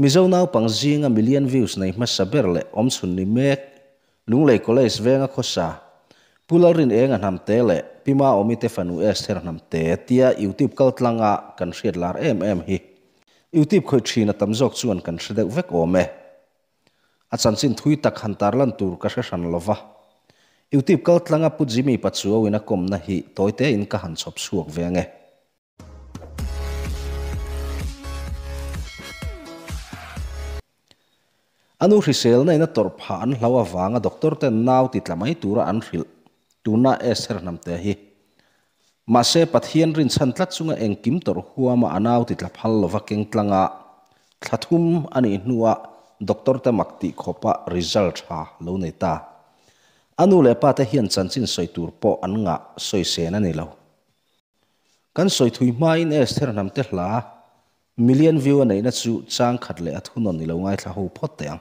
Mizo naupang zinga million views nei hmasa ber leh awmchhun ni mek, Lunglei College venga khawsa, Pu Lalrinenga Hnamte leh Pi Maawmi te fanu Esther Hnamte tia YouTube kaltlanga kan hriat lar em em hi YouTube khawih thin a tam zawk chuan kan hre deuh vek awm e. A chanchin thui tak han tarlan tur ka hre hran lova. YouTube kaltlanga Pu Jimmy Pachuau-in a kawmna hi tawite-in ka han chhawp chhuak ve ange. A nu hriselna in a tawrh phah an hlau avanga doctor ten nau ti tla mai tura an hrilh tuna Esther Hnamte hi. Mahse Pathian rinchhan tlat chunga engkim tawrh huama a nau ti tla phal lova keng tlanga thla thum a nih hnuah doctor te mak tih khawpa result tha lo nei ta. A nu leh pa te hian chanchin sawi tur pawh an ngah sawi sen a ni lo. Kan sawi thui hmain Esther Hnamte hla Million view a neihna chu chang khat leh a thunawn i lo ngaithla ho phawt teh ang.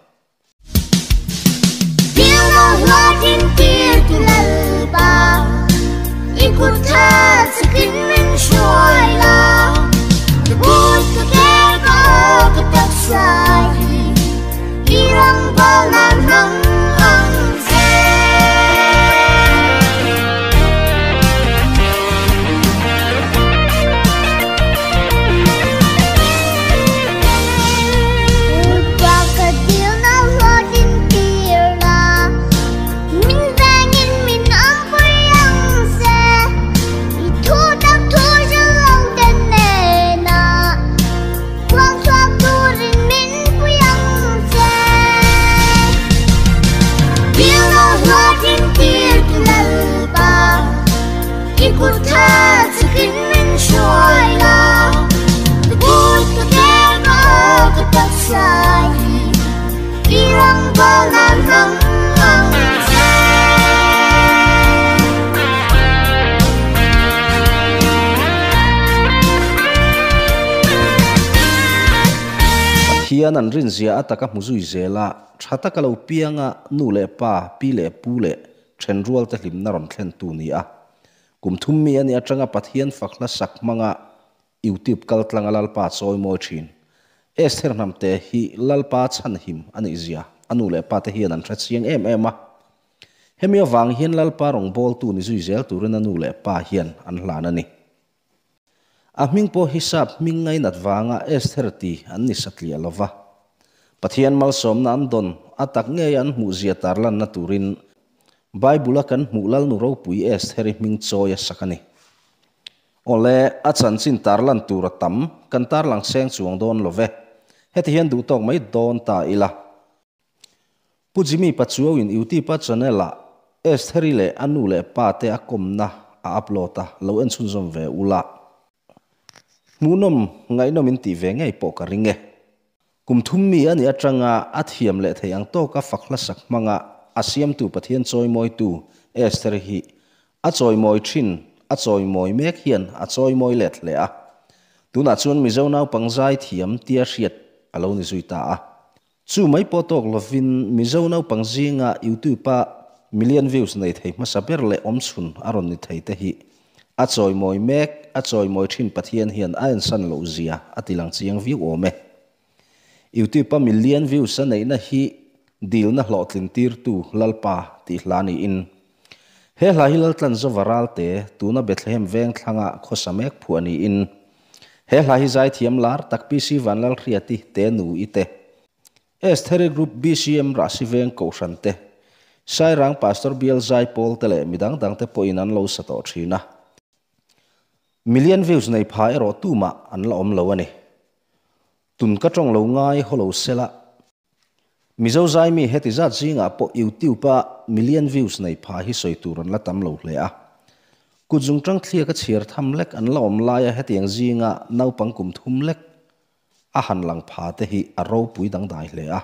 Pathian an rinzia a taka hmu zui zel a, tha taka lo pianga nu leh pa, pi leh pu leh thenrualte hlimna rawn thlentu ni a. Kum thum mi a nih atanga Pathian fak hla sak hmanga YouTube kaltlanga Lalpa chawi mawi thin. Esther Hnamte hi Lalpa chhanhim a nih zia a nu leh pa te hian an hre chiang em em a. Hemi avang hian Lalpa rawngbawltu ni zui zel turin a nu leh pa hian an hlan a ni. A hming pawh hi sap hming ngainat vanga Esther ti an ni satliah lova. Pathian malsawmna an dawn a tak ngei an hmuh zia tarlanna turin Bible-a kan hmuh Lalnu ropui Esther-i hming chawi a sak a ni. Awle, a chanchin tarlan tur a tam, kan tarlang seng chuang dawn lo ve. Heti hian duhtawk mai dawn ta ila. Pu Jimmy Pachuau-in YouTube-a channel-ah Estheri leh a nu leh pa te a kawmna a upload a, lo en chhunzawm ve ula. Hmuhnawm, ngaihnawm in tih ve ngei pawh ka ring e. Kum thum mi a nih atanga a thiam leh thei ang tawka fak hlasak hmanga a siamtu Pathian chawimawitu Estheri hi a chawimawi thin, a chawimawi mek hian a chawimawi let hle a. Tunah chuan Mizo naupang zai thiam tia hriat a lo ni zui ta a. Chu mai pawh tawk lovin Mizo naupang zinga YouTube-a million views nei thei hmasa ber leh awmchhun a rawn ni thei te hi a chawimawi mek, a chawimawi thin Pathian hian a ensan loh zia a ti lang chiang viau awm e. YouTube-a million views a neihna hi dilna hlawhtlin tirtu Lalpa tih hla niin he hla hi Laltlanzova Ralte tuna Bethlehem veng thlanga khawsa mek phuah niin He hla hi zaithiam lar tak PC Vanlalhriati te nu i te, Estheri Group BCM Rahsi Veng Kohhran te, Sairang Pastor Bial Zaipawl te leh midang dang te pawhin an lo sa tawh thin a. Million views nei pha erawh tumah an la awm lo a ni. Tun ka tawng lo ngai haw lo sela. Mizo zaimi heti zat zingah pawh YouTube-a million views nei pha hi sawi tur an la tam lo hle a. Kut zungtang thliak a chhiar tham lek an la awm laia hetiang zinga naupang kum thum lek a han lang pha te hi a ropui dangdai hle a.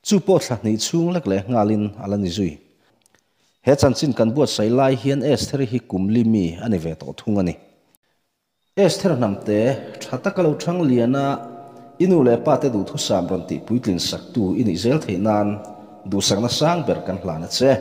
Chu pawh thla hnih chhung lek leh nghalin a la ni zui. He chanchin kan buatsaih lai hian Estheri hi kum li mi a ni ve tawh thung a ni. Esther Hnamte, tha taka lo thang lian a, i nu leh pa te duhthusam rawn tih puitlin saktu i nih zel theih nan duhsakna sang ber kan hlan a che.